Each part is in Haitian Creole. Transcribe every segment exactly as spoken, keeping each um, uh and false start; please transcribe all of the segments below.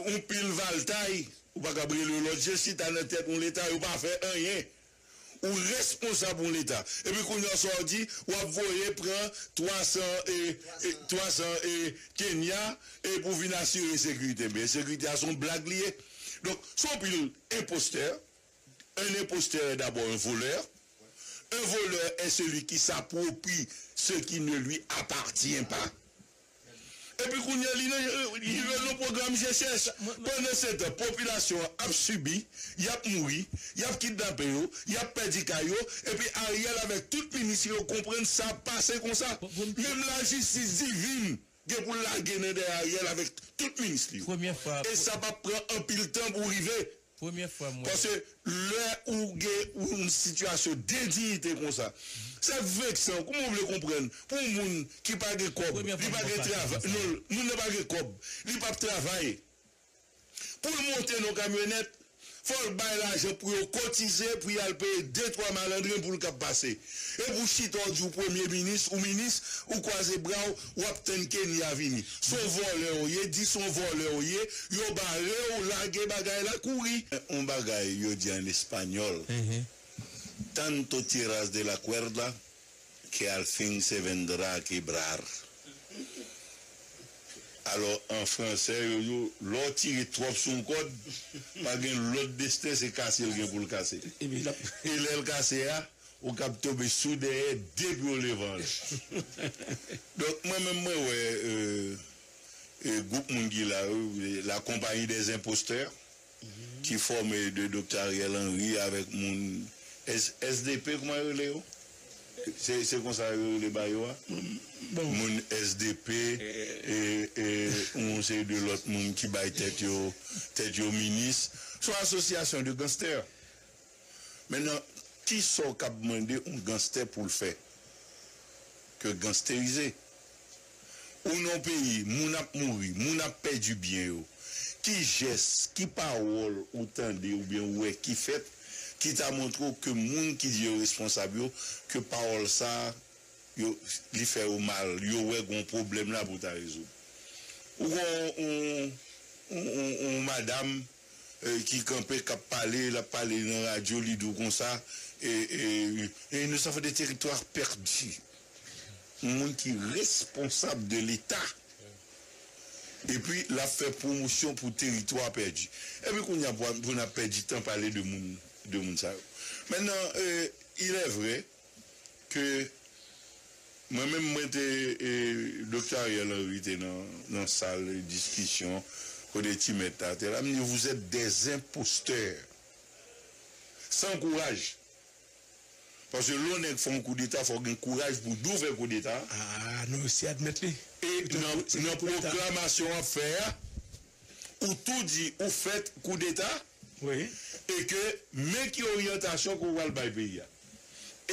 yon pil valtay, ou pa kab rele lòt je chita nan tèt yon leta, yo pa fè anyen. Ou responsab yon leta. Epi kounye a sa w di, w ap voye pran twa san, e, e, twa san, e, Kenya, e pou vin asire sekirite. Men sekirite a se yon blag li ye. Donk, se yon pil enpostè. Un imposteur est d'abord un voleur. Un voleur est celui qui s'approprie ce qui ne lui appartient pas. Epi kounye a, li nan, li nan yon pwogram je chèch. Pandansetan, popilasyon an ap sibi, y ap mouri, y ap kidnape yo, y ap pèdi kay yo, epi Ariel avèk tout minis li yo konprann sa ap pase konsa. Menm lajistis divin gen pou l lage nan dèyè Ariel avèk tout minis li yo. E sa p ap pran anpil tan pou rive. Premye fwa m wè. Paske lè ou gen yon sitiyasyon de diyite konsa, sa veksan, kòman w vle konprann pou yon moun ki pa gen kòb, li pa gen travay, non, moun nan pa gen kòb, li p ap travay. Pou l monte nan kamyonèt, fò l bay lajan pou yo kotize, pou y al peye de twa malandren pou l kab pase. E pou chita w di w premye minis, ou minis, ou kwaze bra w, w ap tann Kenya vini. Se yon vòlè w ye, di se yon vòlè w ye, yo bare w, lage bagay la, kouri. Un bagay yo di an espanyòl, tanto tiras de la cuerda que al fin se vendrá a quebrar. Alò, an fransè, yo, yo, lè w tire twòp sou yon kòd, pa gen lòt desten, se kase l gen pou l kase. E lè l kase a, ou kab tonbe sou dèyè depi w leve anlè. Donk, mwen menm, mwen wè, e, e, gwoup moun ki la yo, la compagnie des imposteurs, ki fòme de Doktè Ariel Henry avèk moun S-, S D P, kòman yo rele yo? Se, se konsa yo rele ba yo a? Moun S D P, e, e, yon seri de lòt moun ki bay tèt yo, tèt yo minis. Se yon asosyasyon de ganstè. Mentnan, kisa w kab mande yon ganstè pou l fè? Ke gansterize. Ou nan yon peyi, moun ap mouri, moun ap pèdi byen yo. Ki jès, ki pawòl ou tande oubyen ou wè ki fèt, ki ta montre w ke moun ki di yo responsab yo, ke pawòl sa a, yo, li fè yo mal, yo wè gon pwoblèm la pou ta rezoud. Ou gon yon, yon, yon, yon madanm, e, ki kanpe, k ap pale, l ap pale nan radyo, li di w konsa, e, e, e nous avons des territoires perdus. Yon moun ki responsab de Leta. Epi, l ap fè pwomosyon pou teritwa pèdi. Epi, kounye a, pou, pou n ap pèdi tan pale de moun, de moun sa yo. Mentnan, e, il est vrai, ke mwen menm, mwen te, e, Doktè Ariel Henry te nan, nan sal diskisyon kote Ti Mèt la te la, m di, vous êtes des imposteurs. Sans courage. Paske lè yon nèg fè yon koudeta, fò w gen kouraj pou di w fè koudeta. Ah, nou resi admèt li. E nan, nan pwoklamasyon w ap fè a, ou tou di ou fèt koudeta, e ke men ki oryantasyon ke w pral bay peyi a.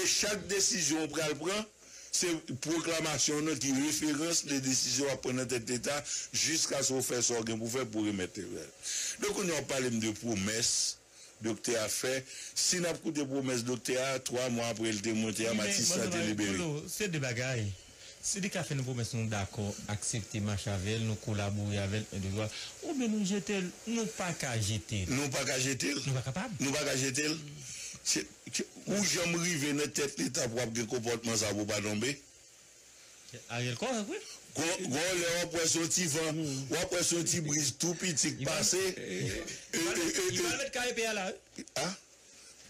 E chak desizyon w pral pran, se pwoklamasyon w nan ki referans de desizyon w ap pran nan tèt Leta, jiskaske w fè sa w gen pou fè pou remèt Ariel. Donk, kounye a w ap pale m de pwomès, Doktè a fè. Si n ap koute pwomès doktè a, twa mwa apre l te monte a, Matis la te libere. Kolo, se de bagay. Si li ka fè nou pwomès, nou dakò, aksepte mache avè l, nou kolabore avè l, en, de, twa, oubyen nou jete l, nou pa ka jete l. Nou pa ka jete l. Nou pa kapab. Nou pa ka jete l. Se, se, ou janm rive nan tèt Leta pou w ap gen konpòtman sa pou w pa tonbe? Ariel kòrèk, wi. Gon, gon lè w ap wè se yon ti van, w ap wè se yon ti briz tou piti k pase. E, e, e, e. Li pa met kayepe a la, wi. A?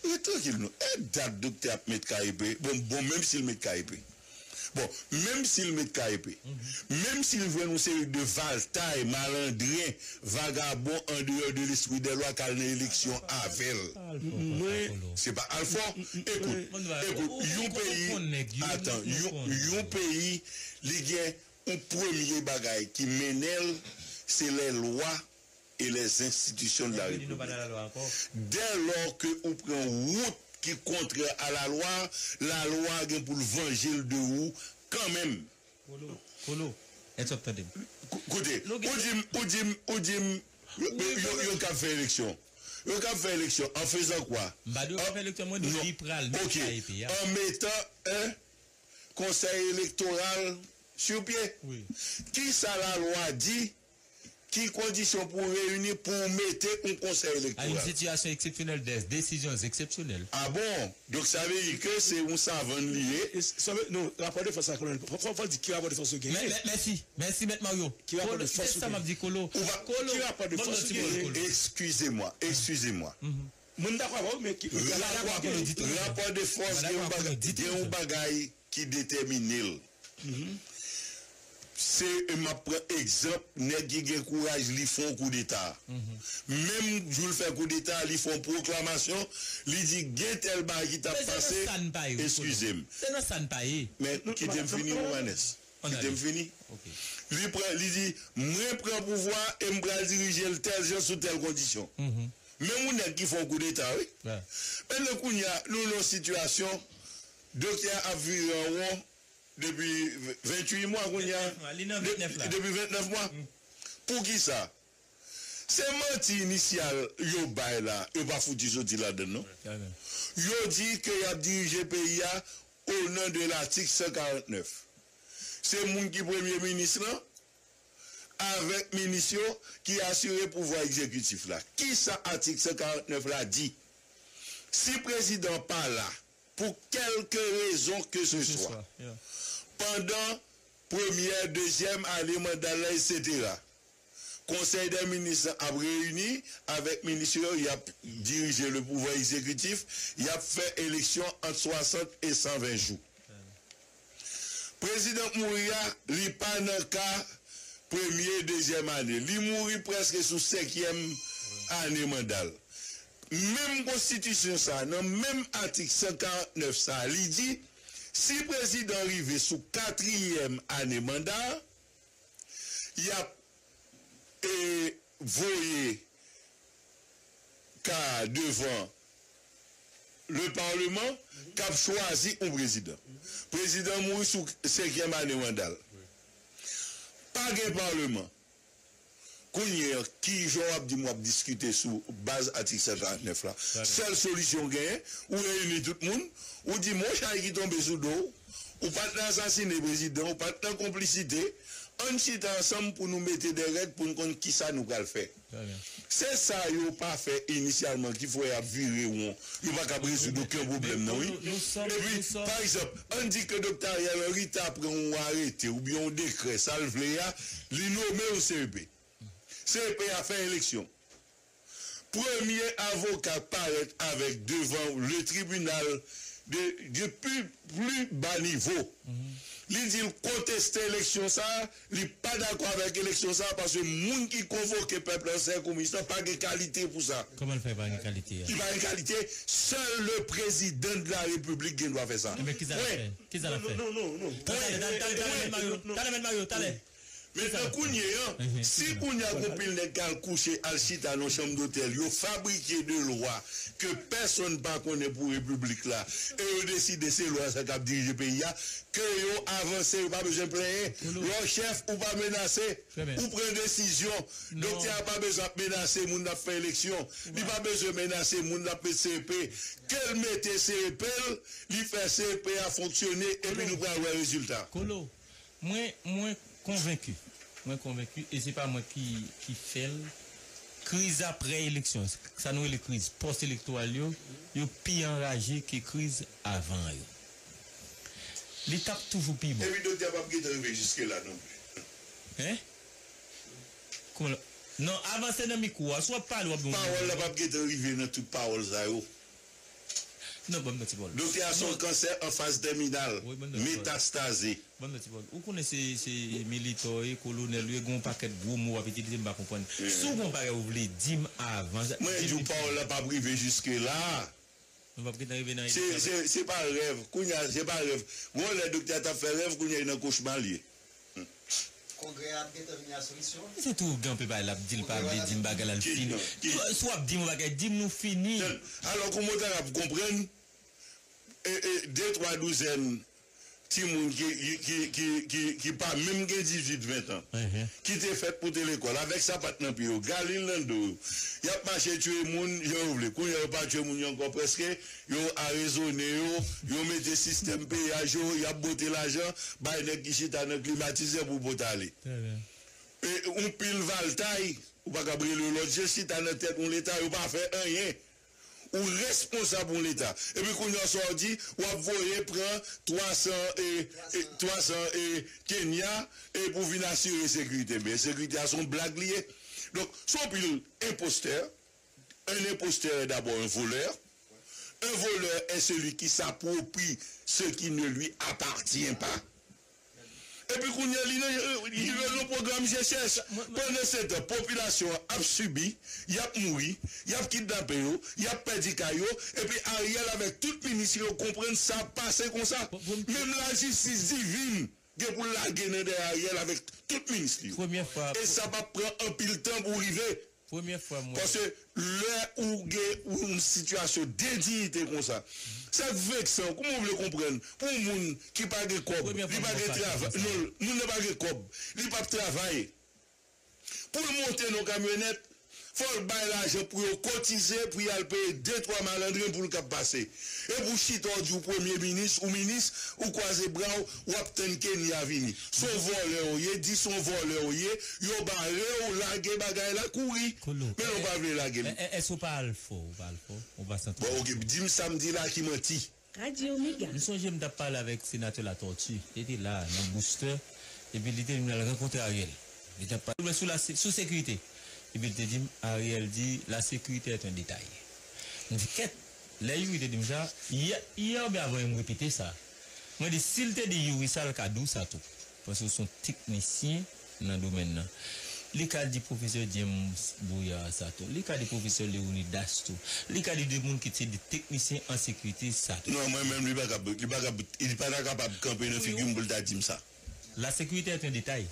Ret trankil non. E dat doktè ap met kayepe. Bon, bon, menm si l met kayepe. Bon, menm si l met kayepe. Menm si l jwenn yon seri de valtay, malandren, vagabon andeyò de lespri dè lwa k al nan eleksyon avè l. Mwen, se pa al fò. Ekout, ekout, yon peyi, atan, yon, yon peyi, li gen yon premye bagay ki mennen l, se lè lwa e les institutions de la République. Dès lors que ou pran wout ki kontrè a la lwa, la lwa gen pou l vanje l de ou kanmenm. Kolo, Kolo, èske w ap tande m? Kou-, koute, ou di m, ou di m, ou di m, yo, yo, yo, yo kab fè eleksyon. Yo kab fè eleksyon, en faisant quoi? M pa di yo kab fè eleksyon, mwen di yo pral met K E P a. En mettant un conseil électoral sur pied. Wi. Kisa la lwa di ki kondisyon pou w reyini pou w mete yon konsèy elektoral. À une situation exceptionnelle, des décisions exceptionnelles. Ah bon? Donk, sa vle di ke se yon savann li ye? E, sa vle, non, rapò de fòs la, Kolonèl, fò, fò, fò di ki rapò de fòs ou genyen. Mè-, mè-, mèsi. Mèsi, Mèt Mario. Ki rapò de fòs ou genyen? Kolo, se sa m ap di, Kolo. Ou pa, Kolo, ki rapò de fòs ou genyen? Excusez-moi, excusez-moi. Mwen dakò avè w, men ki, rapò, rapò de fòs gen yon bagay, gen yon bagay ki detèmine l. Se, m ap pran egzanp nèg ki gen kouraj, li fè yon koudeta. Menm jou l fè koudeta, li fè yon pwoklamasyon, li di gen tèl bagay ki t ap pase. Eskize m. Se nan sa n pa ye. Men kite m fini, Romanes. Kite m fini. Li pran, li di, mwen pran pouvwa e m pral dirije l tèl jan sou tèl kondisyon. Menm yon nèg ki fè yon koudeta, wi. Men kounye a, nou nan yon sitiyasyon, doktè a ap vire an won depi venntuit mwa kounye a. Li nan vennèf la. Depi vennèf mwa. Poukisa? Se manti inisyal yo bay la, yo pa fouti soti ladan l, non. Yo di ke y ap dirije peyi a au nom de l'article cent quarante-neuf. Se moun ki premye minis lan, avèk minis yo ki asire pouvwa egzekitif la. Kisa atik san karant nèf la di? Si prezidan pa la, pou kèlke rezon ke se swa, pandan premyè, dezyèm ane manda l la, etsetera, Konsèy dè minis lan ap reyini avèk minis yo, y ap dirije le pouvwa egzekitif, y ap fè eleksyon ant swasant e san ven jou. Prezidan k mouri a, li pa nan ka premye, dezyèm ane. Li mouri prèske sou senkyèm ane manda l. Menm konstitisyon sa, nan menm atik san karant nèf sa, li di, si prezidan rive sou katriyèm ane manda a, y ap, e, voye ka a devan le parlement k ap chwazi yon prezidan. Prezidan mouri sou senkyèm ane manda l. Pa gen parlement. Kounye a, kijan w ap di m w ap diskite sou baz atik san karant nèf la? Sèl solisyon w genyen, ou reyini tout moun, ou di, men yon chay ki tonbe sou do w, ou pa t nan asasine prezidan, ou pa t nan konplisite, ann chita ansanm pou nou mete de règ pou n konn kisa nou pral fè. Se sa yo pa fè inisyalman ki fè y ap vire won. Yo pa kab rezoud okenn pwoblèm nan, wi. Epi, pa egzanp, ann di ke Doktè Ariel Henry ta pran yon arete oubyen yon dekrè, sa l vle a, li nome yon C E P. C E P a fè eleksyon. Premye avoka k parèt avèk devan le tribinal de, de pli, pli ba nivo. Li di l konteste eleksyon sa a, li pa dakò avèk eleksyon sa a, paske moun ki konvoke pèp la, sè komis lan, pa gen kalite pou sa. Kòman l fè pa gen kalite a? Li pa gen kalite, sèl le président de la République gen dwa fè sa. Ebyen, kisa l ap fè? Kisa l ap fè? Non, non, non, non. Talè, talè, talè, talè, Mèt Mario, talè, Mèt Mario, talè. Mentnan kounye a, si kounye a gon pil nèg k al kouche, al chita nan chanm dotèl, yo fabrike de lwa ke pèsonn pa konnen pou repiblik la, e yo deside se lwa sa k ap dirije peyi a, ke yo avanse, yo pa bezwen plenyen. Lè w chèf, ou pa menase, ou pran desizyon. Doktè a pa bezwen ap menase moun l ap fè eleksyon. Li pa bezwen menase moun l ap met C E P. Ke l mete C E P l, li fè C E P a fonksyone, epi nou pral wè rezilta. Kolo, mwen, mwen konvenki, mwen konvenki, e se pa mwen ki, ki fè l, kriz apre eleksyon, sa nou rele kriz pòs elektoral yo, yo pi anraje ke kriz avan yo. Li t ap toujou pi bon. Epi doktè a p ap gentan rive jiske la non plis. Hein? Kòman l ap, non, avanse nan mikwo a, si w ap pale, w ap gen yon... Pawòl la p ap gentan rive nan tout pawòl sa yo. Non, ban m nan ti pawòl. Doktè a se yon kansè an faz tèminal, metastaze. Ban m nan ti pawòl. Ou konnen se, se militan w ye, kolonèl ou ye, gen yon pakèt gwo mo w ap itilize, m pa konprann. Si w gen yon bagay ou vle di m avan, mwen di w pawòl la p ap rive jiske la. Nou p ap gentan rive nan... Se, se, se pa rèv. Kounye a, se pa rèv. Gon lè doktè a t ap fè rèv, kounye a, li nan kochma l ye. Kongrè a ap gentan vini a solisyon an. Se tou gen anpil bagay l ap di, l pa vle di m bagay la, l fini. Si w ap di m yon bagay, di m nou fini. Alò, kòman w ta ap konprann, e, e, de twa douzèn timoun ki, ki, ki, ki, ki, ki pa menm gen dizuit, ven tan, ki te fèt pou te lekòl, avèk sapat nan pye yo, galil nan do yo, y ap mache tchwe moun jan yo vle. Kounye a, yo pa tchwe moun yo ankò, prèske, yo arezone yo, yo mete sistèm peyaj yo, y ap bote lajan, bay nèg ki chita nan klimatizè pou pot ale. e, yon pil valtay, ou pa kab rele lòt je chita nan tèt yon leta, yo pa fè anyen. Ou responsab yon leta. Epi kounye a sa w di, w ap voye pran twa san, e, e, twa san, e, Kenya, e pou vin asire sekirite. Men sekirite a se yon blag li ye. Donk, se yon pil enpostè. Un imposteur est d'abord un voleur. Un voleur est celui qui s'approprie ce qui ne lui appartient pas. Epi kounye a, li nan, li nan yon pwogram je chèch. Pandansetan, popilasyon an ap sibi, y ap mouri, y ap kidnape yo, y ap pèdi kay yo, epi Ariel avèk tout minis yo konprann sa ap pase konsa. Menm lajistis divin gen pou l lage nan dèyè Ariel avèk tout minis li yo. E sa p ap pran anpil tan pou rive. Premye fwa m wè. Paske lè ou gen yon sitiyasyon de diyite konsa, sa k veksan, kòman w vle konprann pou yon moun ki pa gen kòb, li pa gen travay, non, moun nan pa gen kòb, li p ap travay. Pou l monte nan kamyonèt, fò l bay lajan pou yo kotize, pou y al peye de twa malandren pou l kab pase. E pou chita w di w premye minis, ou minis, ou kwaze bra w, w ap tann Kenya vini. Se yon vòlè w ye, di se yon vòlè w ye, yo bare w, lage bagay la, kouri. Men w pa vle lage l. Èske w pa al fò, ou pa al fò, ou pa santi? Bon, oke, di m sa m di la ki manti. Radyo Mega. M sonje m t ap pale avèk senatè Latortue. Li te la, nan Booster. Epi li te di m l al rankontre Ariel. Li t ap pale sou la, sou sekirite. Epi li te di m, Ariel di, la sécurité est un détail. M di, kèt, lè Youri te di m sa, yè, yè oubyen avan yè m repete sa. Mwen di, si l te di Youri sa, l ka di w sa tou. Paske w se yon teknisyen nan domèn nan. Li ka di pwofesè James Brouillard sa tou. Li ka di pwofesè Leonidas tou. Li ka di de moun ki se de teknisyen an sekirite sa tou. Non, mwen menm, li pa kab, li pa kab, li pa ta kapab kanpe nan figi m pou l ta di m sa. La sécurité est un détail.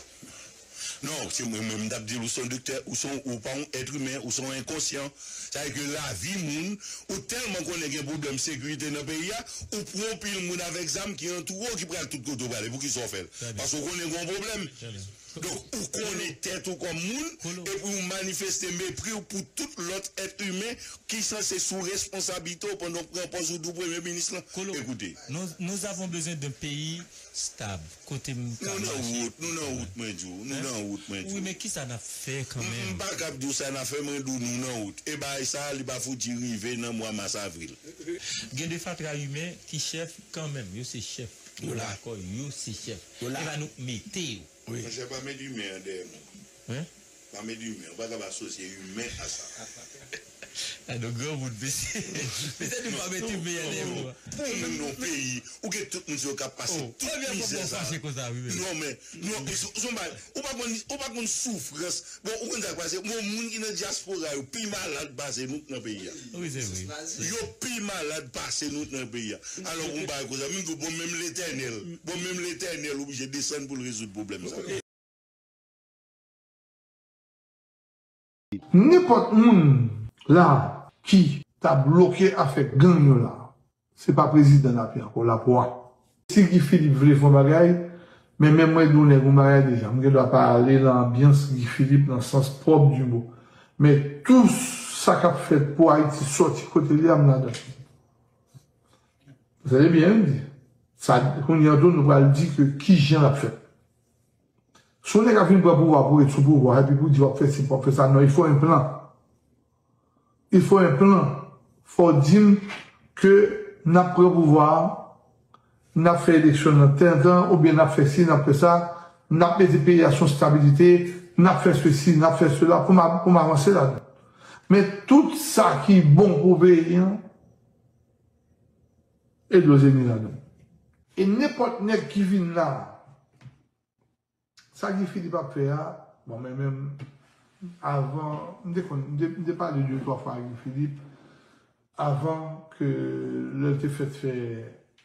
Non, se mwen menm, m t ap di l, ou se yon doktè, ou se yon, ou pa yon èt imen, ou se yon enkonsyan. Sa vle di ke lavi moun, ou tèlman konnen gen pwoblèm sekirite nan peyi a, ou pran yon pil moun avèk zam ki antoure w, ki pral tout kote w prale. Poukisa w fè l? Paske w konnen gen yon pwoblèm. Donk, ou konnen tèt ou kòm moun, epi ou manifeste mepri w pou tout lòt èt imen ki sanse sou responsablite w pandan w pran pòz ou di w premye minis lan. Ekoute. Nous, nous avons besoin d'un pays stab, kote m ka mache. Nou nan wout, nou nan wout, mwen di w. Nou nan wout, mwen di w. Wi, men kisa n ap fè kanmenm? M pa kab di w sa n ap fè, mwen di w nou nan wout. E bagay sa a, li pa fouti rive nan mwa mas, avril. Gen de fatra imen ki chèf kanmenm, yo se chèf. Yo la ankò, yo se chèf. E pa nou k mete yo. Monchè, pa met imen an dèyè non. Pa met imen, ou pa kab asosye imen a sa. A, donk granmoun, mesye, mesye nou pa met imen an dèyè non. Pou moun nan yon peyi, ou gen tout moun sa yo k ap pase tout mizè sa. Non, men, non, se, se yon bagay, ou pa konn, ou pa konn soufrans. Bon, ou konn sa k pase? Bon, moun ki nan dyaspora yo pi malad pase nou k nan peyi a. Wi, se vre. Yo pi malad pase nou k nan peyi a. Alò, pou yon bagay konsa, menm, bon, menm Letènèl, bon, menm Letènèl oblije desann pou l rezoud pwoblèm sa. Nenpòt moun la ki ta bloke afè gang yo la, se pa prezidan n ap ye ankò, l ap wa. Si Guy Philippe vle fè yon bagay, men menm mwen di w nèg yon bagay deja, m gen dwa pa ale nan anbyans Guy Philippe nan sans pwòp di mo. Men tou sa k ap fèt pou Ayiti sòti kote l ye a, m ladan. Tande byen, m di. Sa, kounye a tou, nou pral di ke kijan l ap fèt. Si yon nèg ap vin pran pouvwa pou ret sou pouvwa, epi pou di w ap fè si, w ap fè sa, non, il faut un plan. Il faut un plan. Fò w di m ke n ap pran pouvwa a, n ap fè eleksyon nan tèl tan, oubyen n ap fè si, n ap fè sa, n ap mete peyi a sou stabilite, n ap fè sesi, n ap fè sela, pou m a-, pou m avanse ladan. Men tout sa ki bon pou peyi a, Edouard Zeni ladan. E nenpòt nèg ki vin la, sa Guy Philippe ap fè a, bon, men menm, avan, m te konn, m te, m te pale de twa fwa a Guy Philippe, avan ke lè l te fèt fè,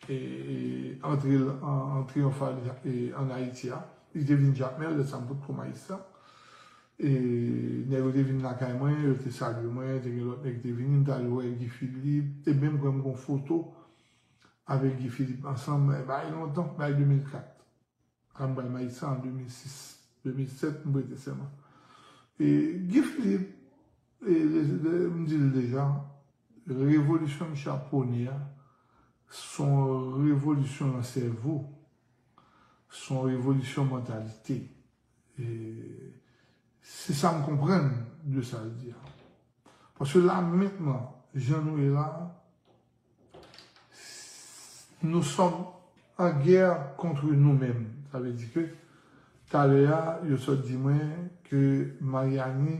e, e, antre l an, an triyonfal, e, ann Ayiti a, li te vin Jakmèl, lè sa m potko majistra. E, nèg yo te vin lakay mwen, yo te salye mwen, te gen lòt nèg ki te vini, m t al wè Guy Philippe, te menm kwè m gen yon foto avèk Guy Philippe ansanm, e, bay lontan, bay de mil kat. Ann bay Mayisa an de mil sis, de mil sèt, m prete sèman. E Guy Philippe, e, le, le, m di l deja, revolisyon misye ap pwone a, se yon revolisyon nan sèvo, se yon revolisyon mantalite. E, Se sa m konprann de sa l di a. Paske la mentnan, jan nou ye la, nous sommes en guerre contre nous-mêmes. Sa vle di ke talè a, yo sot di mwen ke Mariani,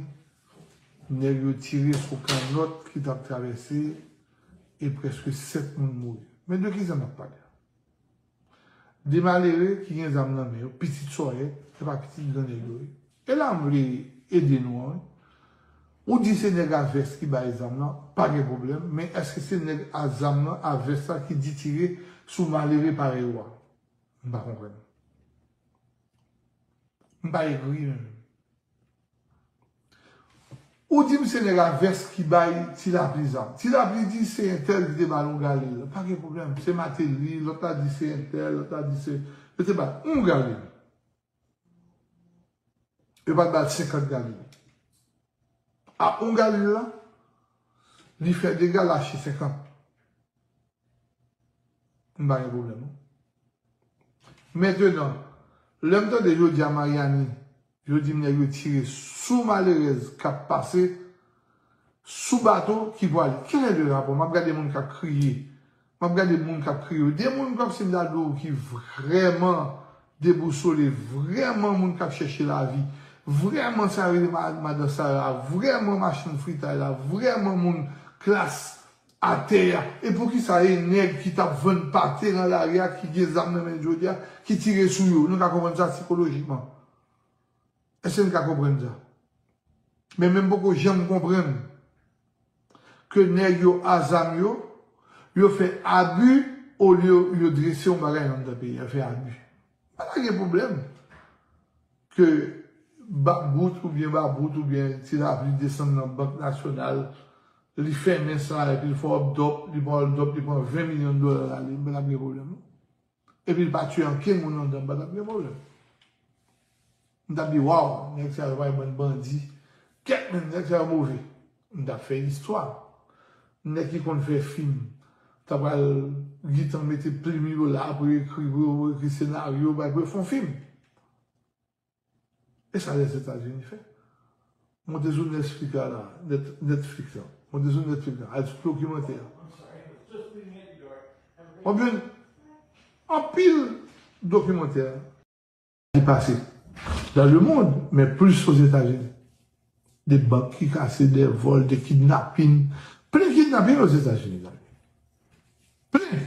nèg yo tire sou kannòt ki t ap travèse e prèske sèt moun mouri. Men de ki zam n ap pale? De malere ki gen zam nan men yo, pitit sòyèt, se pa pitit gran nèg yo ye. E la m vle ede nou an, wi. Ou di se nèg a vès ki bay zam nan, pa gen pwoblèm, men èske se nèg a zam nan, a vès la ki di tire sou malere parèy ou a? M pa konprann. M pa egri menm. Ou di m se nèg a vès ki bay Ti Lapli zam. Ti Lapli di se entèl ki te ba l yon galil. Pa gen pwoblèm. Se Mateli, lòt la di se entèl, lòt la di se, yo te ba l yon galil. Yo pa t ba l senkant galil. A yon galil la, li fè dega, l achte senkant. M pa gen pwoblèm, non. Mentnan, lè m tande jodi a Mariani, jodi m nèg yo tire sou malerèz k ap pase sou bato ki pwale. Kèl e le rapò? M ap gade moun k ap kriye. M ap gade moun k ap kriye. De moun kòmsi m ta di w ki vrèman debousole, vrèman moun k ap chèche lavi, vrèman sa rele ma-, madan Sara, vrèman machann fritay la, vrèman moun klas atè a. E poukisa e nèg ki t ap vann pate nan lari a, ki gen zam nan men jodi a, ki tire sou yo? Nou ka konprann sa sikolojikman. Èske n ka konprann sa? Men, men m poko janm konprann ke nèg yo a zam yo, yo fè abi olye yo drese yon bagay anndan peyi a, yo fè abi. Pa ta gen pwoblèm ke Babout oubyen Babout oubyen Ti Lapli desann nan Bank Nasyonal, li fèmen sa epi l fè hold up, li pran hold up, li pran ven milyon dola l ale, m pa t ap gen pwoblèm, non. Epi l pa tiye ankenn moun anndan, m pa t ap gen pwoblèm. M t ap di, waw, nèg sa yo pa yon bann bandi. Kèt, men nèg sa yo move. M t ap fè istwa. Nèg ki konn fè fim, ta pral gentan mete plim yo la pou yo ekri, pou yo ekri senaryo, bay, pou yo fè yon fim. E sa Lèzetazini fè. Monte sou Netflix la, la, Net-, Netflix la. Monte sou Netflix la, al sou dokimantè a. Konbyen, anpil dokimantè ki pase dans le monde, men plis Ozetazini. De bank ki kase, de vòl, de kidnapin. Plen kidnapin Ozetazini, zanmi. Plen.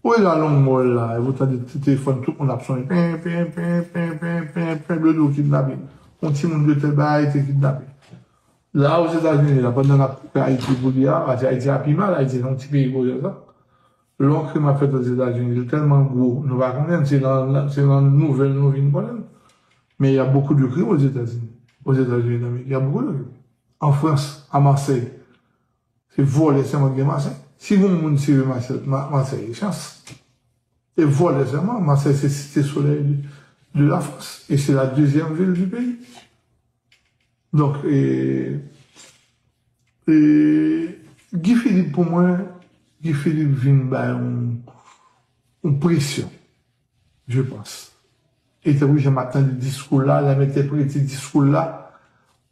Ou e la nan yon mòl la, e ou tande ti telefòn, tout moun ap sonnen. Pen, pen, pen, pen, pen, pen, pen, pen, yo di w kidnape. Yon timoun de tèl bagay te kidnape. La, Ozetazini, la, pandan n ap koute Ayiti pou li a, pase Ayiti a pi mal, Ayiti se yon ti peyi koze sa. Lè yon krim ap fèt Ozetazini, li tèlman gwo, nou pa konnen, se nan, se nan nouvèl nou vin konnen. Mais il y a beaucoup de crimes aux États-Unis. Aux États-Unis d'Amérique, il y a beaucoup de crimes. En France, à Marseille, se vòlè sèlman ki gen Masèy. Si yon moun sere Masèy, Ma-, Masèy, e chans. Se vòlè sèlman. Masèy se site solèy de, de la Frans. E se la dezyèm vil di peyi. Donk, e, e, Guy Philippe, pou mwen, Guy Philippe vin bay yon, yon presyon. Je pense. E tankou jan m ap tande diskou l la, lè m entèprete diskou l la,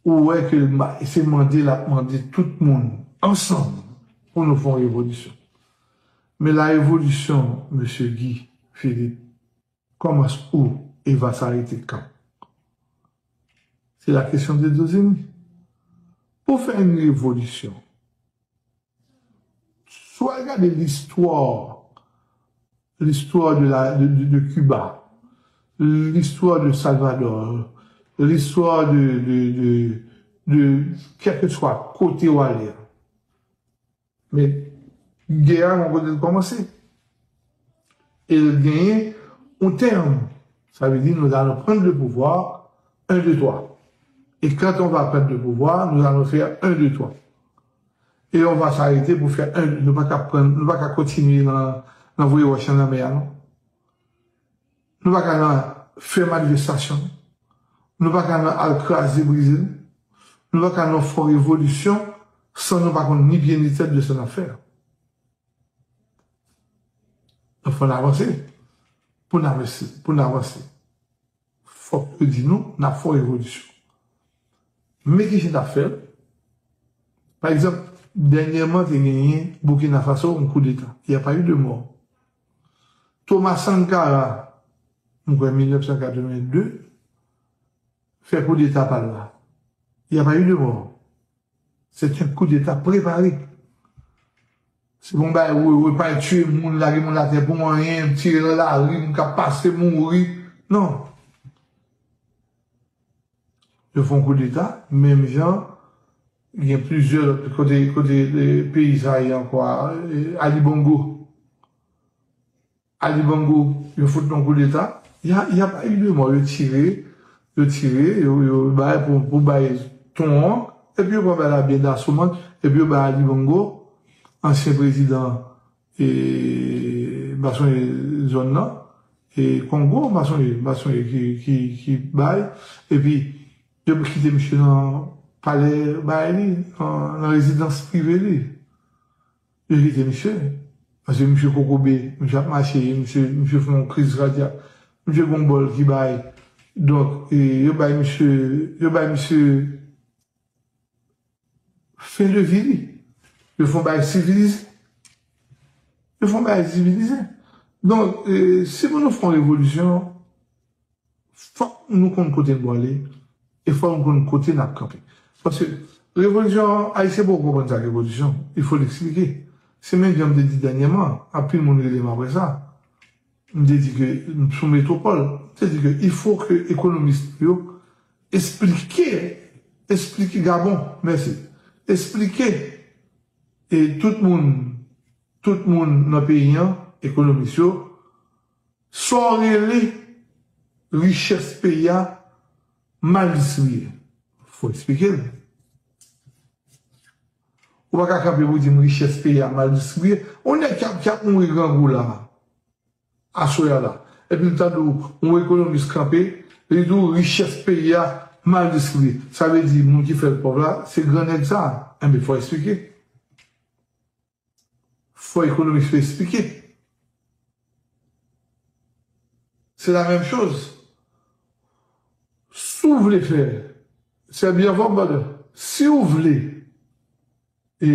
ou wè ke l ma-, se mande l ap mande tout moun ansanm pou nou fè yon revolisyon. Men la revolisyon, mesye Guy Philippe, kòmanse où et va s'arrêter quand? Se la kesyon de Dozeni. Pou fè yon revolisyon, si w al gade listwa, listwa de la, de, de, de Cuba, listwa de Salvador, listwa de, de, de, de, kèlkeswa kote w ale a. Men, gè a, yon kote l kòmanse. E l genyen yon tèm. Sa vle di, nous allons prendre le pouvoir, un, deux, trois. Et quand on va prendre le pouvoir, nous allons faire un, deux, trois. Et on va s'arrêter pour faire un, nou pa ka pran, nou pa ka kontinye nan, nan voye wòch nan lanmè a, non. Nou pa ka nan fè manifestasyon. Nou pa ka nan al kraze brize nou. Nou pa ka nan fè revolisyon san nou pa konn ni pye ni tèt de sa n ap fè a. Donk, fò n avanse. Pou n avanse, pou n avanse, fòk yo di nou, n ap fè revolisyon. Men ki jan n ap fè l. Pa egzanp, dènyèman te genyen Burkina Faso yon koudeta. Il y a pas eu de mort. Thomas Sankara, mwen kwè mil nèf san katrevenn de, fè koudeta pa l la. Il y a pas eu de mort. C'est un coup d'État préparé. Se pa yon bagay, wi, wi, pa tye moun, lage moun atè pou anyen, tire nan lari, moun k ap pase mouri. Non. Yo fè yon koudeta, menm jan, gen plizyè lòt kote, kote, eh, peyi sa ye ankò, eh, Ali Bongo. Ali Bongo, yo fout yon koudeta. Y a, y a pa eu de mò, yo tire, yo tire, yo, yo bay pou, pou bay ton an, epi yo pran bay la byen dasoman, epi yo bay Ali Bongo, ansyen prezidan, e, m pa sonje zòn nan, e, Kongo, m pa sonje, m pa sonje ki, ki, ki bay, epi yo kite misye nan palè bay li, nan, nan rezidans prive li. Yo kite misye. Paske misye kokobe, misye ap mache, misye, misye fè yon kriz kadyak. Misye gen yon bòl ki bay. Donk, e, yo bay misye, yo bay misye fen de vi li. Yo fè yon bagay sivilize. Yo fè yon bagay sivilize. Donk, e, si pou nou fè yon revolisyon, fòk nou konn kote n prale, e fòk nou konn kote n ap kanpe. Paske revolisyon, Ayisyen poko konprann sa k revolisyon, il faut l'expliquer. Se menm jan m te di dènyèman, anpil moun rele m apre sa. M te di ke sou metwopòl, m te di ke il faut que ekonomis yo esplike, esplike Gabon, mèsi, esplike, e tout moun, tout moun nan peyi an, ekonomis yo, sa w rele richès peyi a mal distribiye. Fò eksplike l. Ou pa ka kanpe pou di m richès peyi a mal distribiye. Yon nèg k ap, k ap mouri grangou la, aswè a la. Epi l tande yon ekonomis kanpe, li di w richès peyi a mal distribiye. Sa vle di moun ki fè l pòv la, se gran nèg sa a. Enben, fò eksplike. Fò ekonomis yo eksplike. Se la menm choz. Si w vle fè, c'est bien fort, brother. Si w vle, e,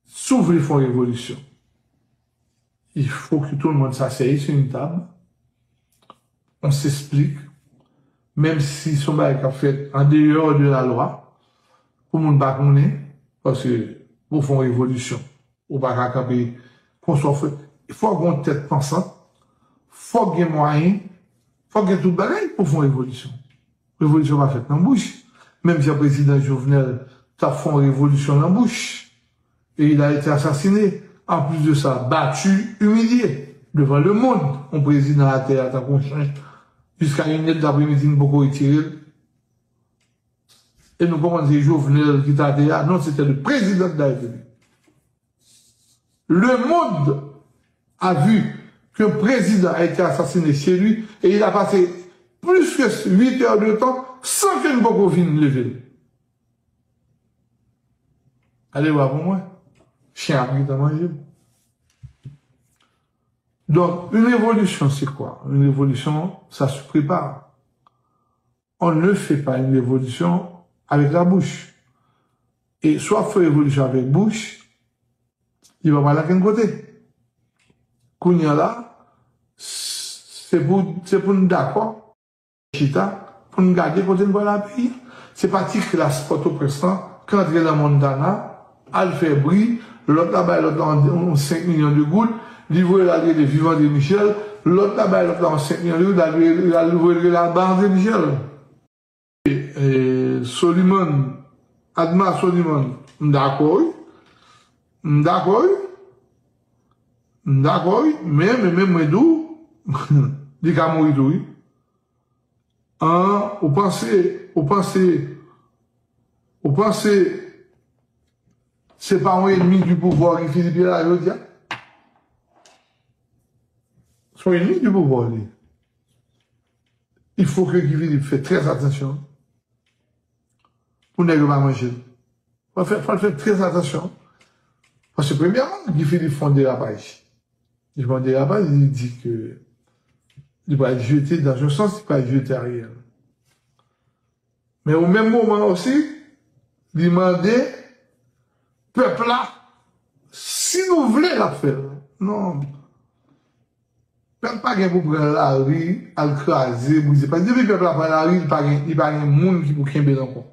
si w vle fè yon revolisyon, il faut que tout le monde s'asseye sur une table, on s'explique, menm si se yon bagay k ap fèt an deyò de la lwa, pou moun pa konnen, paske pou fè yon revolisyon, ou pa ka kanpe konsa w fè. Fòk gen yon tèt pansant, fòk gen mwayen, fòk gen tout bagay pou fè yon revolisyon. Revolisyon pa fèt nan bouch. Menm jan prezidan Jovenel t ap fè yon revolisyon nan bouch. Et il a été assassiné. En plus de ça, battu, humilié devant le monde. Yon prezidan atè a tankou yon chen. Jiska inè d apremidi, nou poko retire l. E nou pa konn se Jovenel ki t atè a. Non, c'était le président de la République. Le monde a vu qu'un président a été assassiné chez lui et il a passé plus que huit heures de temps sans que n poko vin leve l. Ale wa pou mwen. Chen ap gentan manje l. Donc, une révolution, c'est quoi? Une révolution, ça se prépare. On ne fait pas une révolution avec la bouche. E si w ap fè revolisyon avèk bouch, li pa pral okenn kote. Kounye a la, se pou, se pou n dakò, chita, pou n gade kote n pral ak peyi a. Se pa ti klas Pòtoprens lan k antre nan Montana, al fè bri, lòt la bay lòt la yon, yon senk milyon de goud, li voye l al rele Viv André Michel, lòt la bay lòt la yon senk milyon de goud, al rele, al voye l rele Alba André Michel. E, e, Soliman, Adma Soliman, m dakò wi. M dakò wi. M dakò wi. Men, men, men mwen di w, li ka mouri tou wi. An, ou panse, ou panse, ou panse se pa yon enmi du pouvoir Guy Philippe ye la jodi a? Se yon enmi du pouvoir li. Il faut que Guy Philippe fè trè atansyon pou nèg yo pa manje l. Fò l fè, fò l fè trè atansyon. Paske premyèman, Guy Philippe fè yon derapaj. Li fè yon derapaj, li di ke li pral jete, dans un sens, li pral jete Ariel. Men o menm moman osi, li mande pèp la, si nou vle, l ap fè l. Non. Pèp pa gen pou pran lari, al kraze, brize. Paske depi pèp la pran lari, li pa gen, li pa gen moun ki pou kenbe l ankò.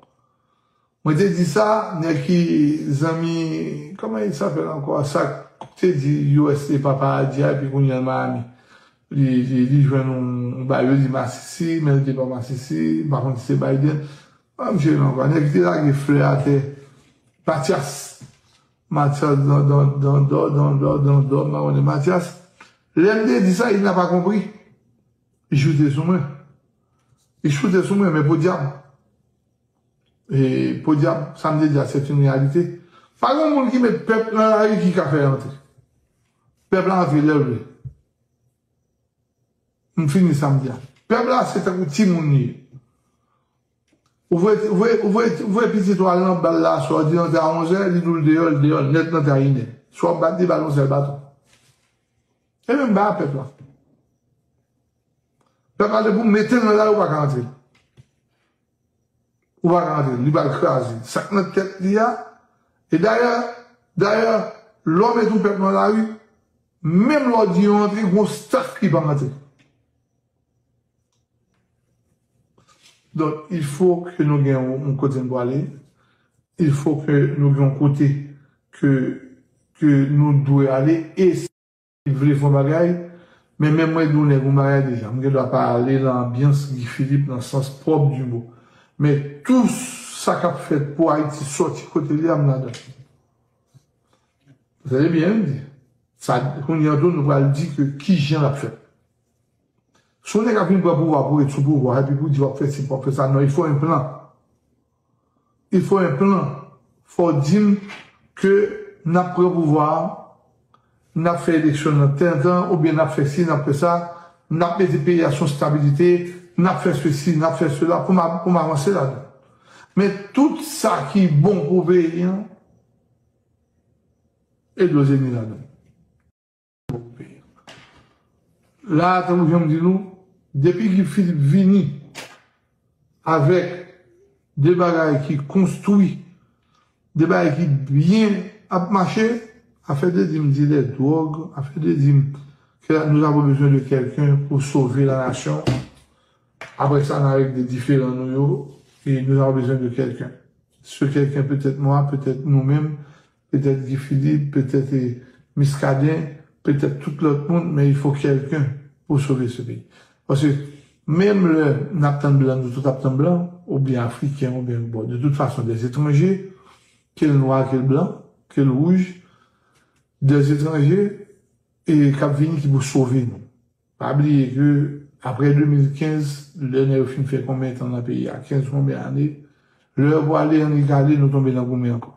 Mwen te di sa, nèg ki zanmi, kòman il s'appelle ankò, sa k te di U S A pa paradi a, epi kounye a l Miami. Li, li, li jwenn yon, yon bagay, yo di masisi, men li te pa masisi, m pa konn si se Biden. Kòman misye rele ankò? Nèg ki te lage flè atè, Matyas. Matyas, dan, dan, dan, dan, dan, dan, dan, dan, m pa konnen Matyas. Lè m te di sa, il n'a pas compris. Li choute sou mwen. Li choute sou mwen, men podyab. E podyab, sa m te di a, c'est une réalité. Pa gen moun ki met pèp nan lari ki ka fè antre. Pèp la antre lè l vle. M fini sa m di a. Pèp la, se tankou timoun li ye. Ou voye, ou voye, ou voye, ou voye pitit ou al nan bal la aswè, ou di l antre a onzè, li di w l deyò, l deyò nèt, l antre a inè. Si w ap bat li, ba l yon sèl baton. E menm bagay a pèp la. Pèp la, depi w mete l nan lari, ou pa ka antre. Ou pa ka antre, li pral kraze. Sa k nan tèt li a, e dayè, dayè, lè w mete yon pèp nan lari, menm lè w di yo antre, gon staf ki pa antre. Donk, il faut que nou gen yon, yon kote nou dwe ale. Il faut que nou gen yon kote ke, ke nou dwe ale. E si vle fè yon bagay, men menm mwen di yon nèg yon bagay deja, m gen dwa pa ale nan anbyans Guy Philippe nan sans pwòp di mo. Men tou sa k ap fèt pou Ayiti sòti kote li a, m ladan. Tande byen, m di. Sa, kounye a tou, nou pral di ke kijan l ap fèt. Si yon nèg ap vin pran pouvwa pou ret sou pouvwa, epi pou di w ap fè si, w ap fè sa, non, il faut un plan. Il faut un plan. Fò w di m ke n ap pran pouvwa a, n ap fè eleksyon nan tèl tan, oubyen n ap fè si, n ap fè sa, n ap mete peyi a sou stabilite, n ap fè sesi, n ap fè sela, pou m a-, pou m avanse ladan. Men tout sa ki bon pou peyi an, Edouard Zeni ladan. La, tankou jan m di nou, depi Guy Philippe vini avèk de bagay ki konstwi, de bagay ki byen ap mache, afè de di m dilè dwòg, afè de di m ke nous avons besoin de quelqu'un pour sauver la nation. Après ça, n a réglé diferan nou yo, et nous avons besoin de quelqu'un. Ce quelqu'un peut être moi, peut être nous-mêmes, petèt Guy Philippe, petèt, eh, Muscadin, petèt tout lòt moun, men il faut quelqu'un pour sauver ce pays. Paske menm lè n ap tann blan, nou tout ap tann blan, oubyen Afriken, oubyen, bon, de tout fason, des étrangers, ke l nwa, ke l blan, ke l wouj, des étrangers, e k ap vini ki pou sove nou. Pa bliye ke apre de mil kenz, lè nèg yo fin fè konbyen tan nan peyi a, kenz konbyen ane, lè yo pwale annik ale, nou tonbe nan goumen ankò.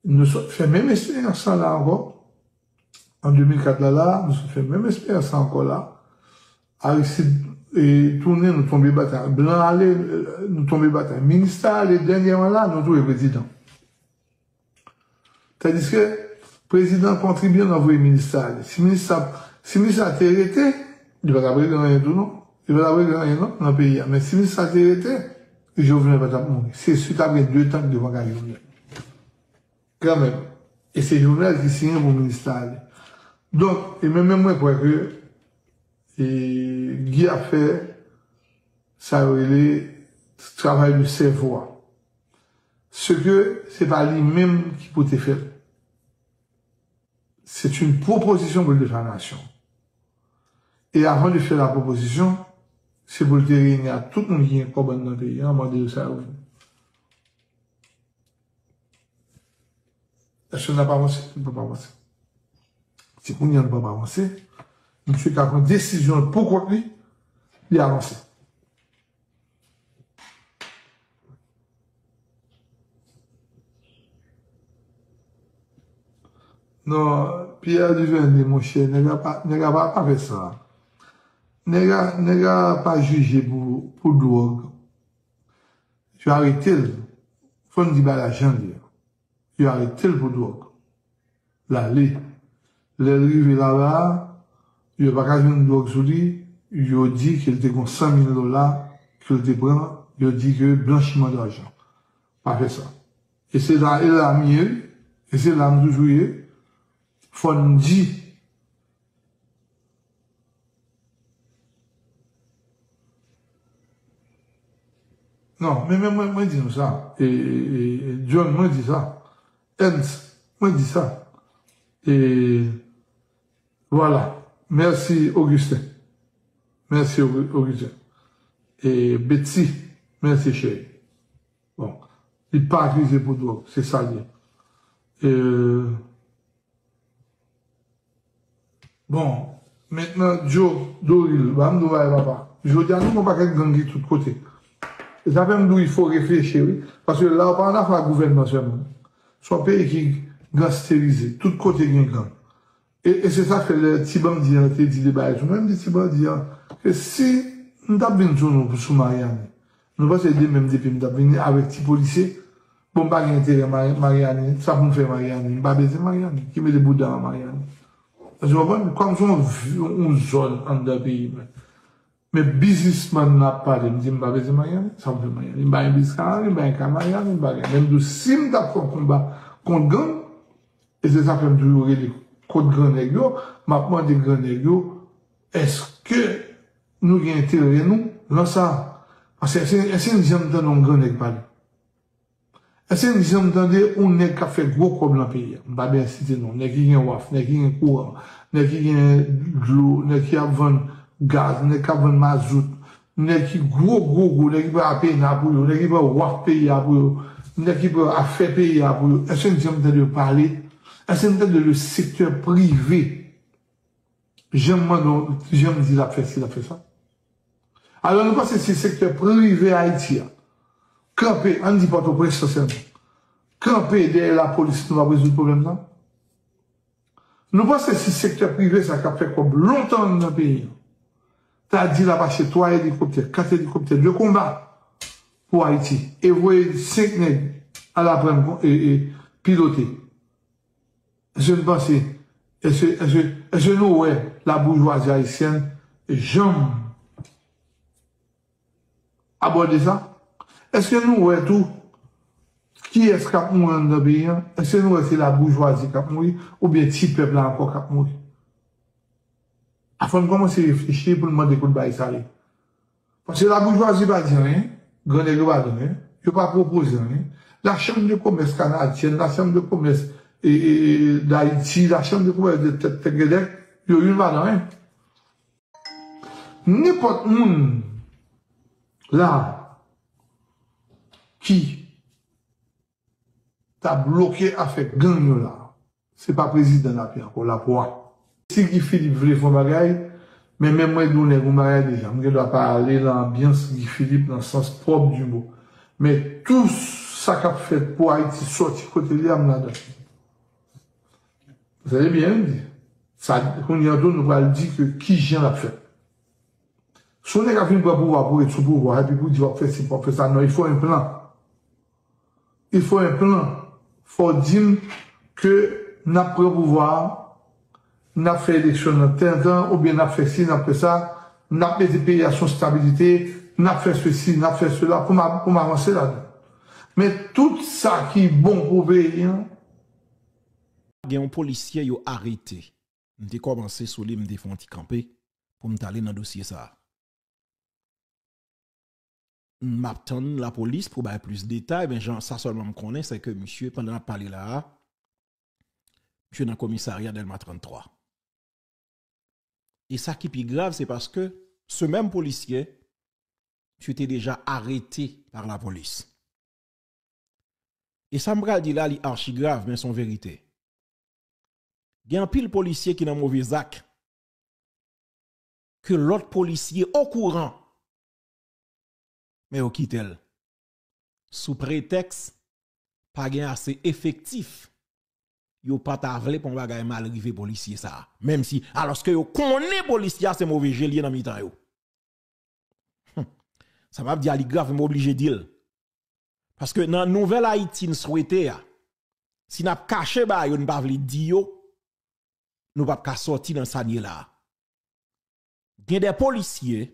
Nou sot fè menm esperyans lan la ankò. An de mil kat la, la, nou sot fè menm esperyans lan ankò la. Aristide, e, tounen, nou tonbe batay. Blan ale, nou tonbe batay. Minis la ale, dènyèman la, nou touye prezidan. Tandiske prezidan kontribye nan voye minis la ale. Si minis la, si minis la te rete, li pa t ap regle anyen tou non. Li pa t ap regle anyen non nan peyi a. Men si minis la te rete, Jovenel pa t ap mouri. Se si t ap gen de tank devan kay Jovenel. Kanmenm. E se Jovenel ki siyen pou minis la ale. Donk, e men menm mwen kwè ke, e, Guy ap fè sa yo rele travay de sèvo a. Se ke se pa li menm ki pou te fè l. C'est une proposition pou l te fè a nasyon. E avan de fè la proposition, se pou l te reyini a tout moun ki gen kòb anndan peyi a, mande yo sa yo vle. Èske n ap avanse? Nou p ap avanse. Si kounye a nou p ap avanse, misye ka pran desizyon l pou kont li, li avanse. Non, Pierre Duvernay, monchè, nèg la pa, nèg la pa, pa fè sa. Nèg la, nèg la pa jije pou, pou dwòg. Yo arete l. Fò n di bagay la jan l ye. Yo arete l pou dwòg. L ale. Lè l rive laba a, yo pa ka jwenn dwòg sou li, yo di ke l te gon san mil dola ke l te pran Yo di ke blanchiman dajan. Pa fè sa. E se la, e la m ye, wi. E se la m toujou ye. Fò n di. Non, men, men mwen, mwen di nou sa. E, e, e, e, John, mwen di sa. Ernst, mwen di sa. E, vwala. Mèsi, Augustin. Mèsi, Augu-, Augustin. E, Betsy, mèsi, cheri. Bon, li pa akize pou dwòg, se sa l ye. E, bon, mentnan, Joe Doril, ba m di w bagay, papa. Jodi a, nou gen yon pakèt gang ki tout kote. E sa fè m di w, il faut réfléchir, wi. Paske la, w pa ann afè ak gouvènman sèlman. Se yon peyi ki gangsterize. Tout kote gen gang. E, e se sa k fè lè ti bandi an te di de bagay sou mwen, m di ti bandi an, ke si m t ap vin sou nou sou Mariani, nou panse demen m depi m t ap vini avèk ti polisye, bon, m pa gen enterè Mari-, Mariani, sa pou m fè Mariani, m pa bezwen Mariani, ki mete bouda an Mariani. Èske w konprann? Kòm se yon vi-, yon zòn anndan peyi mwen. Men biznismann nan ap pale, m di m pa bezwen Mariani, sa m fè Mariani? M pa gen biznis Mariani, m pa gen kay Mariani, m pa gen. Men m di w, si m t ap fè yon konba kont gang, e se sa fè m toujou rele kot gran nèg yo, m ap mande gran nèg yo, èske nou gen enterè nou nan sa? Paske èske, èske n janm tande yon gran nèg pale? Èske n janm tande yon nèg k ap fè gwo kòb nan peyi a? M pa bezwen site non. Nèg ki gen waf, nèg ki gen kouran, nèg ki gen dlo, nèg ki ap vann gaz, nèg k ap vann mazout, nèg ki gwo, gwo, gwo, nèg ki pran Apena pou yo, nèg ki pran waf peyi a pou yo, nèg ki pran afè peyi a pou yo. Èske n janm tande yo pale? Èske n tande le sektè prive? Janm mande, janm di l ap fè si, l ap fè sa. Alò, nou panse si sektè prive Ayiti a kanpe, ann di Pòtoprens lan sèlman, kanpe dèyè lapolis, nou p ap rezoud pwoblèm nan? Nou panse si sektè prive sa k ap fè kòb lontan nan peyi an, ta di l ap achte twa elikoptè, kat elikoptè de konba pou Ayiti, e voye senk nèg al aprann kon-, e, e, pilote. Èske n panse, èske, èske, èske nou wè laboujwazi ayisyèn janm abòde sa? Èske nou wè tou kiyès k ap mouri anndan peyi an? Èske nou wè se laboujwazi k ap mouri oubyen ti pèp la ankò k ap mouri? A fò n kòmanse reflechi pou n mande kot bagay sa ye. Paske laboujwazi pa di anyen, gran nèg yo pa di anyen, yo pa pwopoze anyen. La Chambre de Commerce kanadyèn, la Chambre de Commerce e, e, e, Dayiti, la Chambre de Commerce de Tèt Tègèdèk, yo youn pa di anyen. Nenpòt moun la ki ta bloke afè gang yo la, se pa prezidan n ap ye ankò, l ap wa. Si Guy Philippe vle fè yon bagay, men menm mwen di yon nèg yon bagay deja, m gen dwa pa ale nan anbyans Guy Philippe nan sans pwòp di mo. Men tou sa k ap fèt pou Ayiti sòti kote l ye a, m ladan. Tande byen, wi, m di. Sa, kounye a tou, nou pral di ke kijan l ap fèt. Si yon nèg ap vin pran pouvwa pou ret sou pouvwa, epi pou di w ap fè si, w ap fè sa, non, il faut un plan. Il faut un plan. Fò w di m ke n ap pran pouvwa a, n ap fè eleksyon nan tèl tan, oubyen n ap fè si, n ap fè sa, n ap mete peyi a sou stabilite, n ap fè sesi, n ap fè sela, pou m a-, pou m avanse ladan. Men tout sa ki bon pou peyi an. Gen yon polisye yo arete. M te kòmanse sou li, m te fè yon ti kanpe pou m t ale nan dosye sa a. M ap tann lapolis pou bay plis detay, men jan sa sèlman m konnen, se ke misye, pandan n ap pale la a, misye nan komisarya Dèlma trant twa. E sa ki pi grav, se paske se menm polisye, misye te deja arete pa lapolis. E sa m pral di la, li achigrav, men se yon verite. Gen anpil polisye ki nan move zak, ke lòt polisye okouran, men yo kite l. Sou pretèks pa gen ase efektif, yo pa ta vle pou yon bagay mal rive polisye sa a. Menm si, alòske yo konnen polisye a se move je l ye nan mitan yo. Sa m ap di a li grav, men m oblije di l. Paske nan nouvèl Ayiti n swete a, si n ap kache bagay yo, n pa vle di yo, nou p ap ka sòti nan sa n ye la a. Gen de polisye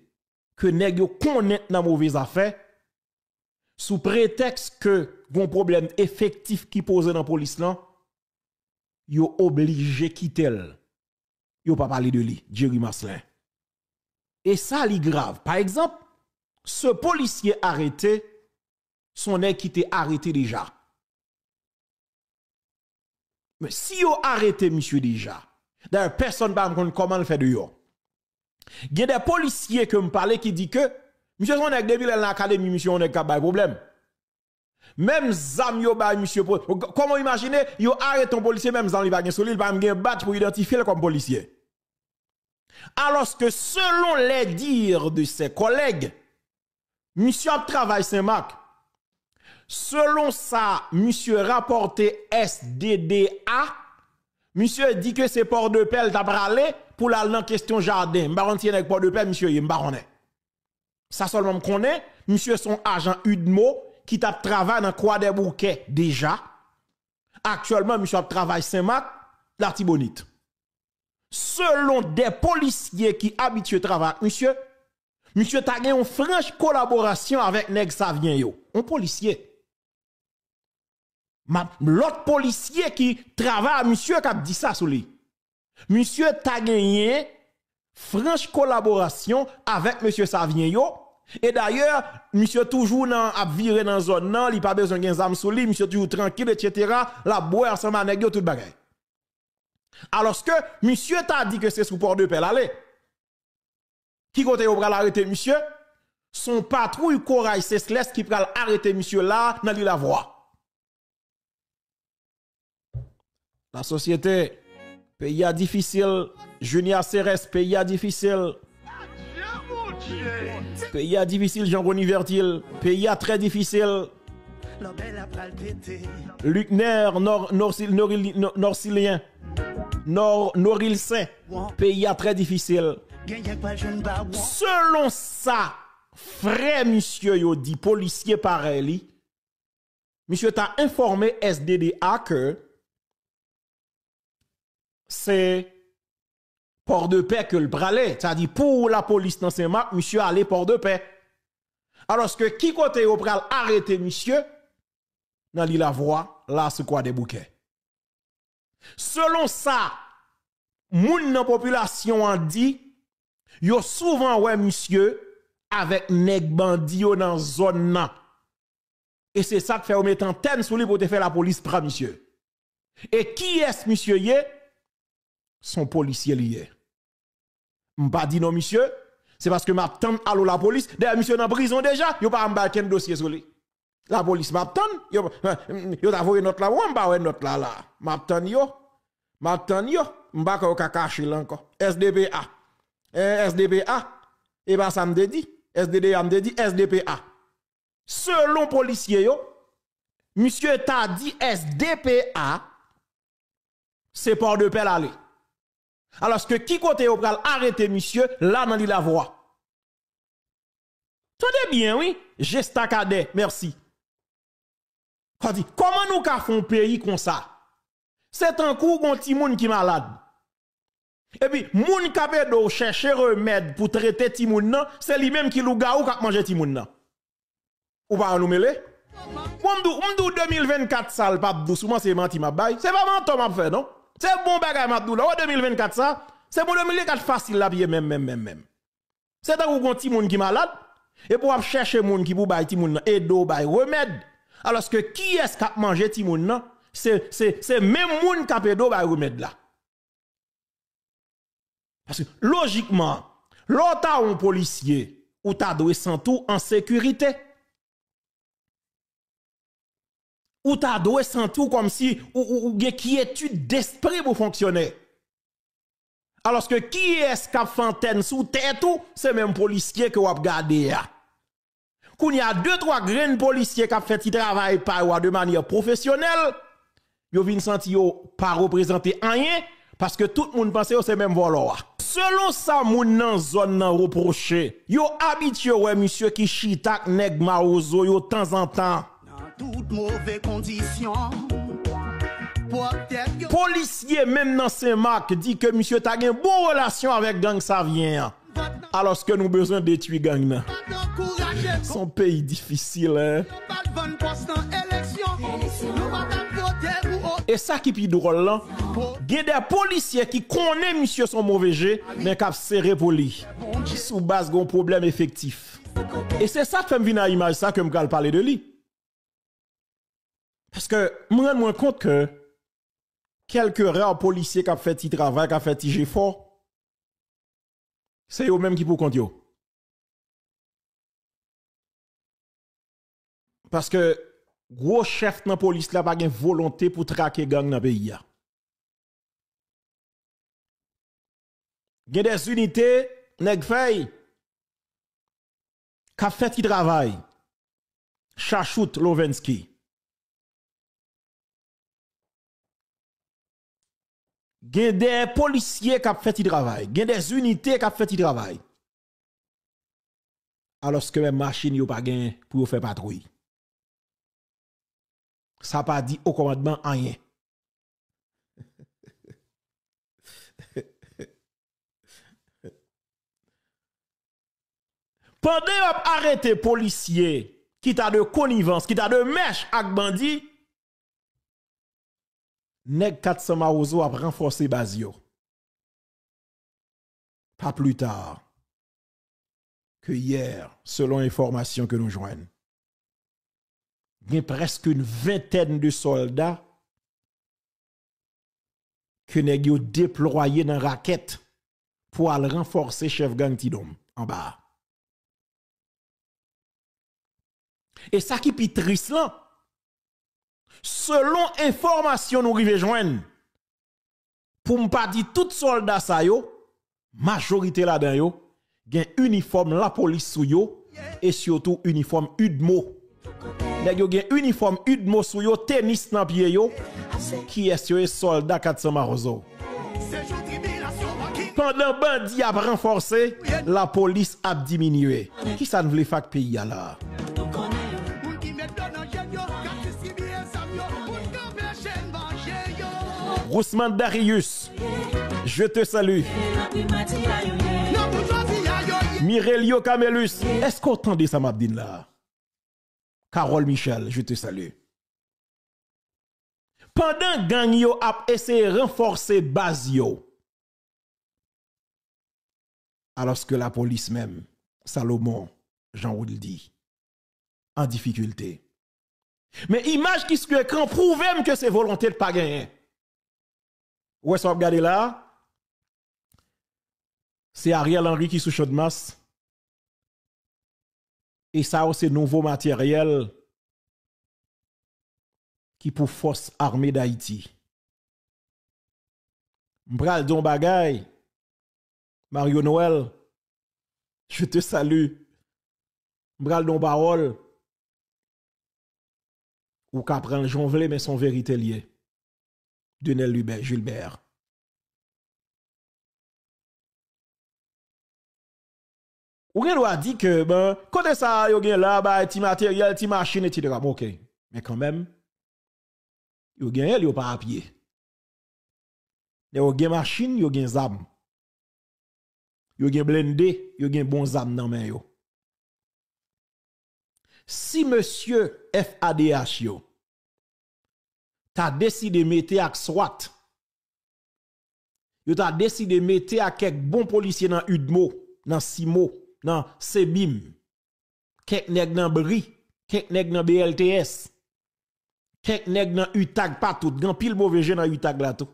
ke nèg yo konnen nan move zafè, sou pretèks ke gon pwoblèm efektif ki poze nan polis lan, yo oblije kite l. Yo pa pale de li, Jerry Marcelin. E sa li grav. Pa egzanp, se polisye arete, se yon nèg ki te arete deja. Men si yo arete misye deja, dayè pèsonn pa konn kòman l fè deyò. Gen de polisye ke m pale ki di ke misye se yon nèg depi lè l nan akademi, misye yon nèg k ap bay pwoblèm. Menm zam yo bay misye, kòman w imajine yo arete yon polisye, menm zam li pa gen sou li, li pa menm gen badj pou idantifye l kòm polisye. Alòske selon les dires de ses collègues, misye ap travay Senmak. Selon sa misye rapòte S D D A, misye di ke se Pòdepè l ta prale pou l al nan kesyon jaden. M pa konn si se nèg Pòdepè misye ye, m pa konnen. Sa sèlman m konnen, misye se yon ajan UDMO ki t ap travay nan Kwadèboukè deja. Aktyèlman, misye ap travay Senmak, Latibonit. Selon de polisye ki abitye travay ak misye, misye ta gen yon franch kolaborasyon avèk nèg Savyen yo. Yon polisye. Lòt polisye ki travay a misye k ap di sa sou li. Misye ta genyen franch kolaborasyon avèk mesye Savyen yo. E dayè, misye toujou nan ap vire nan zòn nan, li pa bezwen gen zam sou li, misye toujou trankil, etsetera. L ap bwè ansanm a nèg yo, tout bagay. Alòske, misye ta di ke se sou Pòdepè l ale. Ki kote yo pral arete misye? Se yon patwouy Koray Seslès ki pral arete misye la nan Lilavwa. Lasosyete, peyi a difisil. Junia Ceres, peyi a difisil. Peyi a difisil, Jean Rony Vertil. Peyi a trè difisil. Lucner, Nor-, Norsil-, Noril-, Nor-, Norsilyen. Nor-, Norilsen. Peyi a trè difisil. Selon sa frè misye yo di, polisye parèy li, misye ta enfòme S D D A ke se Pòdepè ke l prale. Sa di pou lapolis nan Senmak, misye ale Pòdepè. Alòske ki kote yo pral arete misye? Nan Lilavwa, la sou Kwadèboukè. Selon sa moun nan popilasyon an di, yo souvan wè misye avèk nèg bandi yo nan zòn nan. E se sa k fè yo met antèn sou li pou te fè lapolis pran misye. E kiyès misye ye? Se yon polisye li ye. M pa di non misye, se paske m ap tann alo lapolis. Dayè, misye nan prizon deja, yo pa janm bay kenn dosye sou li. Lapolis, m ap tann, yo, yo ta voye nòt la pou mwen, m pa wè nòt la la. M ap tann yo, m ap tann yo, m pa kwè yo ka kache l ankò. S D P A. Eh, S D P A, e pa sa m te di. S D D A m te di, S D P A. Selon polisye yo, misye ta di S D P A, se Pòdepè l ale. Alòske ki kote yo pral arete misye la nan Lilavwa? Tande byen, wi, Jesta Kadè, mèsi. Sa di, kòman nou ka fè yon peyi konsa? Se tankou gon timoun ki malad. Epi, moun k ap ede w chèche remèd pou trete timoun nan, se li menm ki lougawou k ap manje timoun nan. Ou pa wè nou mele? Bon, m di w, m di w de mil vennkat sa l p ap dous, ou panse se manti m ap bay? Se pa mantò m ap fè, non. Se bon bagay m ap di w la. Ou wè de mil vennkat sa, se pou de mil vennkat fasil l ap ye menm, menm, menm, menm. Se tankou gon timoun ki malad, epi w ap chèche moun ki pou bay timoun nan, ede w bay remèd. Alòske kiyès k ap manje timoun nan? Se, se, se menm moun k ap ede w bay remèd la. Paske, lojikman, lè w ta yon polisye, ou ta dwe santi w an sekirite. Ou ta dwe santi w kòmsi ou, ou, ou gen kyetid despri pou fonksyone. Alòske kiyès k ap fè antèn sou tèt ou? Se menm polisye ke w ap gade a. Kounye a, de twa grenn polisye k ap fè ti travay pa yo a de manyè pwofesyonèl, yo vin santi yo pa reprezante anyen, paske tout moun panse yo se menm vòlò a. Selon sa moun nan zòn nan repwoche, yo abitye wè misye ki chita ak nèg mawozo yo tanzantan. Nan tout move kondisyon, pwòp tèt yo. Polisye menm nan Senmak di ke misye ta gen bon relasyon avèk gang Savyen an. Alòske nou bezwen detwi gang nan. Se yon peyi difisil, en. Bann pòs nan eleksyon, nou pa t ap vote pou o- E sa ki pi dwòl lan, gen de polisye ki konnen misye se yon move je, men k ap sere pou li sou baz gen yon pwoblèm efektif. E se sa k fè m vin a imaj sa ke m pral pale de li. Paske m rann mwen kont ke kèlke ra polisye k ap fè ti travay, k ap fè ti jefò, se yo menm ki pou kont yo. Paske gwo chèf nan polis la pa gen volonte pou trake gang nan peyi a. Gen de zinite, nèg fèy, k ap fè ti travay. Chachout Lovensky. Gen de polisye k ap fè ti travay. Gen de zinite k ap fè ti travay. Alòske menm machin yo pa gen pou yo fè patwouy. Sa pa di o kòmandman anyen. Pandan y ap arete polisye ki ta de konivans, ki ta de mèch ak bandi, nèg kat san Mawozo ap ranfòse baz yo. Pas plus tard que hier, selon enfòmasyon ke nou jwenn, gen prèske yon ventèn de sòlda ke nèg yo deplwaye nan Rakèt pou al ranfòse chèf gang Ti Dòm anba a. E sa ki pi tris lan, selon enfòmasyon nou rive jwenn, pou m pa di tout sòlda sa yo, majorite ladan yo gen inifòm lapolis sou yo e sitou inifòm udmo. Nèg yo gen inifòm udmo sou yo, tenis nan pye yo. Kiyès yo ye? Sòlda kat san Mawozo. Pandan bandi ap ranfòse, lapolis ap diminye. Kisa n vle fè ak peyi a la a? Rousmane Darius, je te salue. Mirelio Camelus, èske w tande sa m ap di n la a? Carole Michel, je te salue. Pandan gang yo ap eseye ranfòse baz yo, alòske lapolis menm, Salomon, Jean Wildy, an difikilte. Men imaj ki sou ekran pwouve m ke se volonte k pa genyen. Ou wè sa w ap gade la a? Se Ariel Henry ki sou Channmas. E sa yo se nouvo materyèl ki pou Fòs Ame Dayiti. M pral di yon bagay, Mario Noël, je te salue. M pral di yon pawòl, ou ka pran l jan w vle, men se yon verite l ye. Denel Lubè-, Gilbert. Ou gen dwa di ke, bon, kote sa yo gen la, bay ti materyèl, ti machin, etsetera. Bon, oke. Men kanmenm, yo genyen l, yo pa a pye. Lè yo gen machin, yo gen zam. Yo gen blende, yo gen bon zam nan men yo. Si mesye F A D H yo ta deside mete ak swat, yo ta deside mete ak kèk bon polisye nan udmo, nan simo, nan sebim, kèk nèg nan bri, kèk nèg nan B L T S, kèk nèg nan utag, pa tout, gen anpil move je nan utag la tou.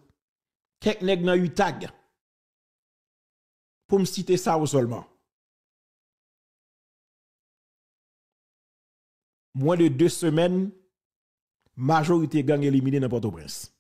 Kèk nèg nan utag. Pou m site sa yo sèlman. Mwen de de semèn, majorite gang elimine nan Pòtoprens.